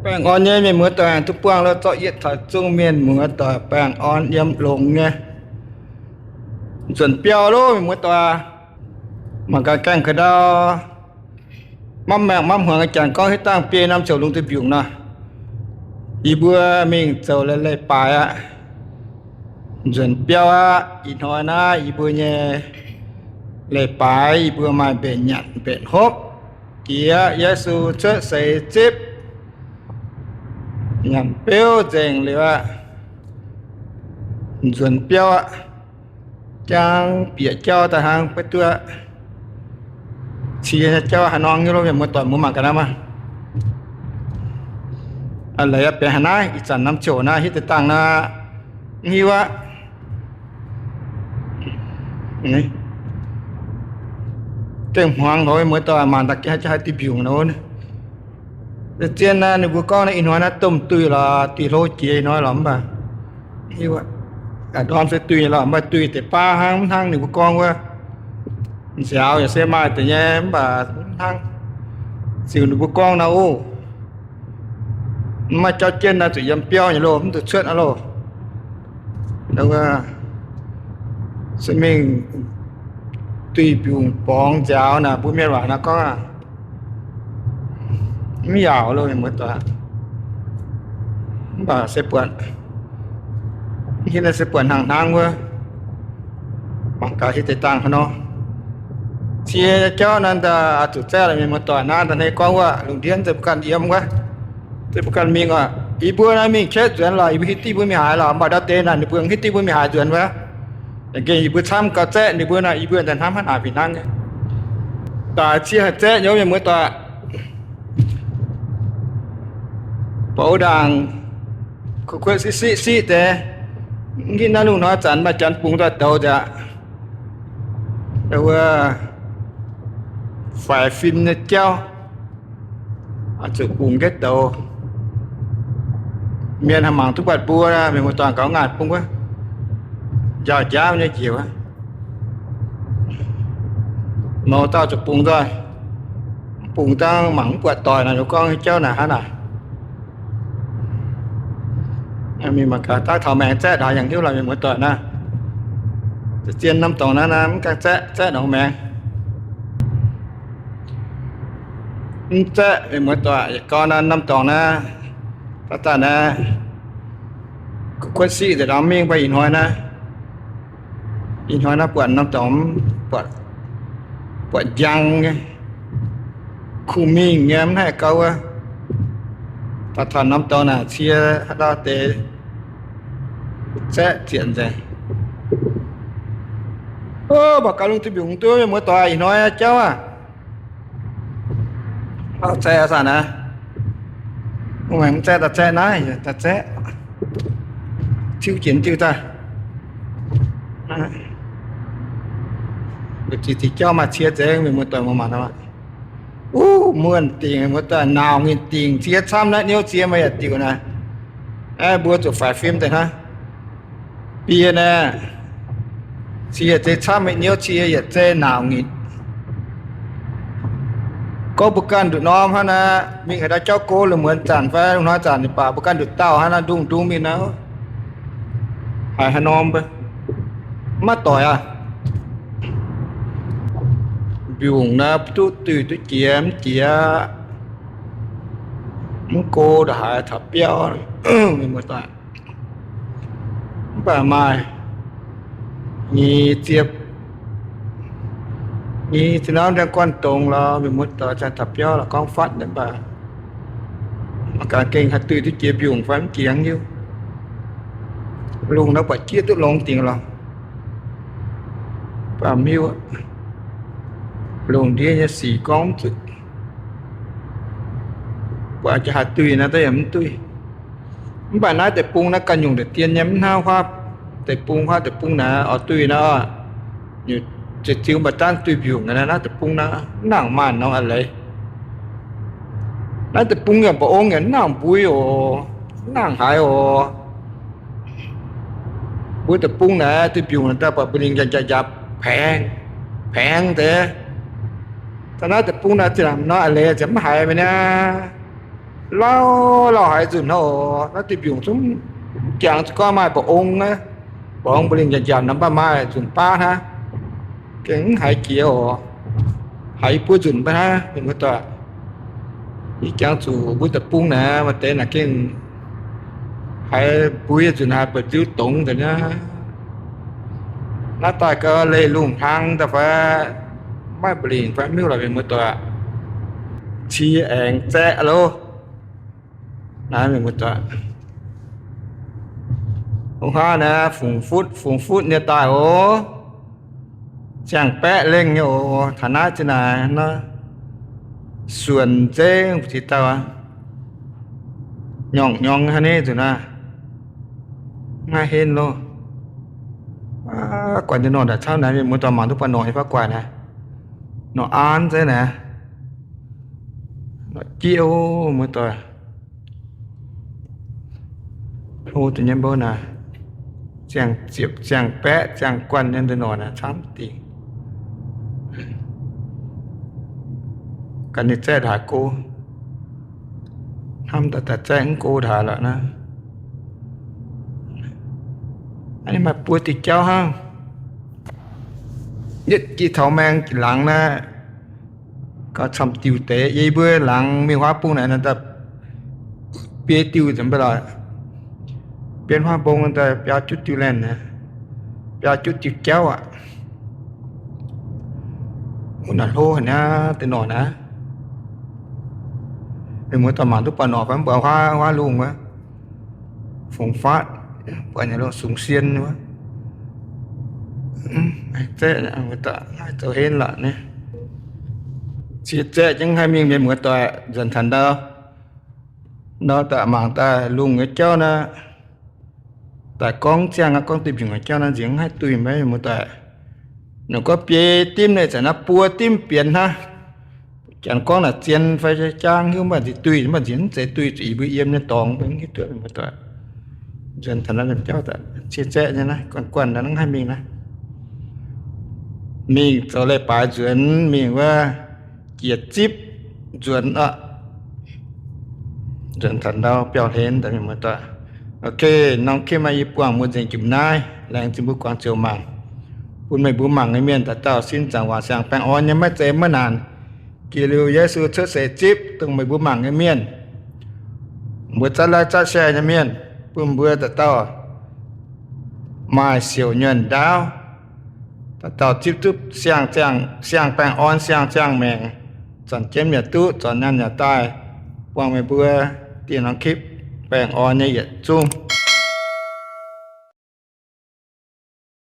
Baengh orn nyei mienh muoz doic, duqv buangh lorz zorqv yietc taux zungv mienh muoz doic baengh orn yiem longx nyei. Nzuonx biauv loh mienh muoz doic. Mangc gaax gaengh ka'ndau, mamv maengh mamv hmuangx janx gorngv hitv dangh biei norm ziouc lungh duih mbiungc nor, yie mbuo mingh zoux leiz-baaix aqv. Nzuonx biauv aqv. Ih hnoi naaiv yie mbuo nyei leiz-baaix yie mbuo maaih mbenc nyanc mbenc hopv, jiex Yesu cuotv seix zipv, nyanc beuv nzengc liuz aqv. Nzuonx biauv aqv. Jangx bieqc jauv daaih hnangv beiv duqv. Cie nyei jauv haaix nor hiuv lo mienh muoz doic mbuo mangc gaax naaiv maah. Leiz aqv, benx haaix naaiv, ih zanc norm ziouc naaiv hitv deix dangh naaiv, mv hiuv aqv. Dengh hmuangx haic mienh muoz doic, mangc daaih gengh haiz duih mbiungc nor. Zien naaiv ninh mbuo gorngv naaiv ih hnoi naaiv domh duih lorqc, duih hlo jiex ih hnoi lorqc mv baac, hiuv aqv, ndorm se duih lorqc, mv baac duih deix baav hnangv, mv hnangv ninh mbuo gorngv wuov. Nziaaux yaac se maaih deix nyei mv baac mv hnangv ziux ninh mbuo gorngv naaiv oc. Mv maaih jauv jienv naaiv zuqc yiem biauv nyei loh, mv zuqc cuotv aqv loh. Se mingh duih mbiungc borngz nziaaux naaic, mbuo mienh waac naaiv gorngv aqv. Mv yaauc loh mienh muoz doic, mv baac se buatc, hitv naaiv se buatc hnangv hnangv wuov. Mangc gaax hitv deix dangh haaix nor. Cie jauv naaiv daaih zuqc zaeqv lorqc mienh muoz doic, naaiv daaih hneiv gorngv wuov lungh ndiev se mbuo ganh yiem wuov, se mbuo ganh mingh oc. Yie mbuo naaiv mingh qetv nzuonx lorqc, yie mbuo hitv diuh mbuo mingh haaix lorqc, mv baac ndau deix naaic ninh mbuo hitv diuh mbuo mingh haaix nzuonx wuov. Gengh yie mbuo camv gauh zaeqv ninh mbuo naaic, yie mbuo daaih hnamv hnangv haaix fih hnangv nyei. Daaih cie haic zaeqv nyei mienh muoz doic. Bouv ndaangc, kuv kuotv siqv siqv siqv deix. Mv ginv naaiv lungh hnoi zanc maaih janx bungx daaih douz nzaqc. Wuov faix fim nyei jauv, zuqc bungx jienv douz. Mienh haih mangc duqv buatc mbuo, mienh muoz-doic gaux ngaanc bung wuov, njaaux njaaux nyei njiec wuov. Mouz dauh zuqc bungx nzoih, mv bungx dangh mangc mv buatc doic naaic, ninh gorngv jauv naaic hnangv naaic. Mingh mangc gaax daaih taux maengx zaeqv ndau yangh hiuv lorqc mienh muoz-doic naaiv. Zien norm dorngx naaiv mv gaengh zaeqv, zaeqv nor maengx. Mv zaeqv mienh muoz-doic, yietc gau naaiv norm dorngx naaiv, daaih daaih naaiv, kuv kuotv siqv nzengc nor mingh mbuo ih hnoi naaiv. Ih hnoi naaiv buatc norm dorngx, buatc njang nyei, kuh mingh nyei, mv haih gauh wuov. Daaih taux norm dorngx naaic cie haaix dauh deix zaeqv zienc nzengc. Mangc gaax lungh duih mbiungc duqv mienh muoz-doic ih hnoi jauv aac. Zaeqv aac zanc aac. Mv zaeqv daaih zaeqv naaiv, daaih zaeqv, tiuv jiex diuh daaih. Ziqc ziqc jauv maaih cie nzengc mienh muoz-doic mangc mangc nor. Uv, muonh dingc muoz-doic, nauc nyitc dingc cie camv naaiv, niouv cie maaih yietc diuc naaic. Mbuo zuqc faix fim deix hnangv. Bie naaiv, cie yietc zei camv, niouv cie yietc zei nauc nyitc. Gorngv mbuo ganh nduqc norm hnangv naaic, mingh haaix dauh jauv go lungh muonz zanc fai lungh hnoi zanc ninh baac mbuo ganh nduqc dauh hnangv naaic, ndungh ndungh mingh naaic, haiz haaix norm mv maaih doic aqv. Mbiungc naaiv duqv duih duqv jiex mv jiex, mv go ndongc haaix taux biauv, mienh muoz-doic. Mv baac maaih nyei ziepc, nyei ziepc norm ndiangx-guanh dongz lorqc, mienh muoz-doic, ziangh taux biauv lorqc gorngv fatv nyei, mv baac mangc gaax gengh haih duih duqv jiex mbiungc fai mv jiex hiuv. Lungh naaiv buatc jieqv duqv longx dingc lorqc, mv baac mv hiuv. Lungh ndiev nyei sic gorngv mv zuqc, buatc jiex haih duih naaiv daaih yaac mv duih. Mv baac naaiv deic-bung naaiv ganh nyungc deix dien nyei, mv hnangv huaav deic-bung. Huaav deic-bung naaiv oix duih naaiv, ziouc ziux mv baac dangv duih mbiungc naaiv. Naaiv deic-bung naaiv mv nangc maanh norm a'leiz. Naaiv deic-bung yaac mba'ong yaac mv nangc mbui oc, mv nangc haaix oc. Mbuo deic-bung naaiv duih mbiungc daaih buatc mbuo lingh njapc njapc paengx, paengx deix. Da'naaiv deic-bung naaiv zinh nor a'leiz ziouc mv haiz mingh niaa. Lauh lauh haiz nzunc hnangv oc. Naaiv diuh mbiungc zungv jangx zuqc gorngv maaih mba'ong aqv. Mba'ong mba'lingc njanc njanc nor mv baac maaih nzunc baav hnangv. Gengh mv haiz jiex oc. Haiz i buo nzunc mv baac hnangv, mienh muoz-doic. Ih jangx zuqc mbuo deic-bung naaic maaih deix naaic gengh haiz mbui nzunc haiz buatc nziu dongz deix naaiv. Naaiv daaih gauh leih lungh hlang daaih fai maiv mba'lingc fai miuv lorqc, mienh muoz-doic. Cie aengx zaeqv loh. Naaiv mienh muoz-doic, hungh haav naaiv fungx futv fungx futv nyei daaih oc. Ziangh baeqv lengh nyei oc. Taux naaiv zinh naaic nor, suonc nzengc mbu'ziex dauh, nyorngh nyorngh hnangv nyei nzunc naaiv. Maiv henv loh. Guaix nyei norqc naaic camv naaic, mienh muoz-doic mangc duqv buatc norqc nyei fai guaix naaic. Norqc an zeiv naaic. Norqc jieqv muoz-doic. Hlo deix nyei mbou naaic, ziangh ziepc, ziangh baeqv, ziangh guanh nyei deix norqc naaic camv dingc. Ganh ninh zaeqv haaix go, hnamv daaih daaih zaeqv mv go haaix lorqc naaiv. Aa, ninh maaih buo diuh jauv hnangv. Yietv jiex taux maeng jiex laangz naaiv, gauh camv diuh deix. Yie mbuo laangz mingh huaav bung naaic, daaih biei diuh nzengc mv baac lorqc. Bienv huaav mbong daaih biaa juqv diuh laanh, biaa juqv diuh jauv aqv. Wuov naaic hlo haic niaa, deix norqc naaiv. Mienh muoz-doic mangc duqv buatc norqc fai mv buatc huaav, huaav lungh wuov, fungx faatv, buatc nyei loh, sungx sien wuov. Zaeqv, zoux henv lorqc ni. Cie zaeqv jienv haih mingh, mienh muoz-doic, nzuonx taux ndau nor daaih mangc daaih lungh nyei jauv naaiv, daaih gorngv ziangh aqv, gorngv diuh mbiungc nyei jauv naaiv nziex mv haih duih maiv, mienh muoz-doic. Ninh gorngv biei dimv naaiv zanc naaiv buo dimv bienx hnangv. Janx gorngv naaic zien fai jaang hiuv, mv baac nziex duih, mv baac nziex mv zeiz duih zuqc yie mbuo yiem nyei dorngx, mv hiuv duqv, mienh muoz-doic. Nzuonx taux naaiv jauv daaih cie zaeqv nyei naaiv, guanh guanh naaiv mv haih mingh naaiv. Mingh zoux leiz-baaix nzuonx, mingh wuov jiex zipv nzuonx aqv. Nzuonx taux ndau biauv-hlen daaih, mienh muoz-doic. Ok, norm clip maaih yie buangh mbuo nzengc jomc naaiv, laengz zingh mbuo guangc ziouc mangc. Bun meih mbuo mangc nyei mienh dauh dauh sin zaangc waac siang-baengh orn nyei, maiv zeiz maiv naanc. Jiex liuz Yesu cuotv seix zipv dongh meih mbuo mangc nyei mienh, mbuo zatv like zatv share nyei mienh, bun mbuo dauh dauh maaih siouc nyuonh ndaauv, dauh dauh zipv duqv siang-baengh orn, siang-ziangh maengc, zanc jienv yaac duqv, zanc nyaanh yaac daaih, buangh meih mbuo dieh norm clip baengh orn nyei yietc zungv.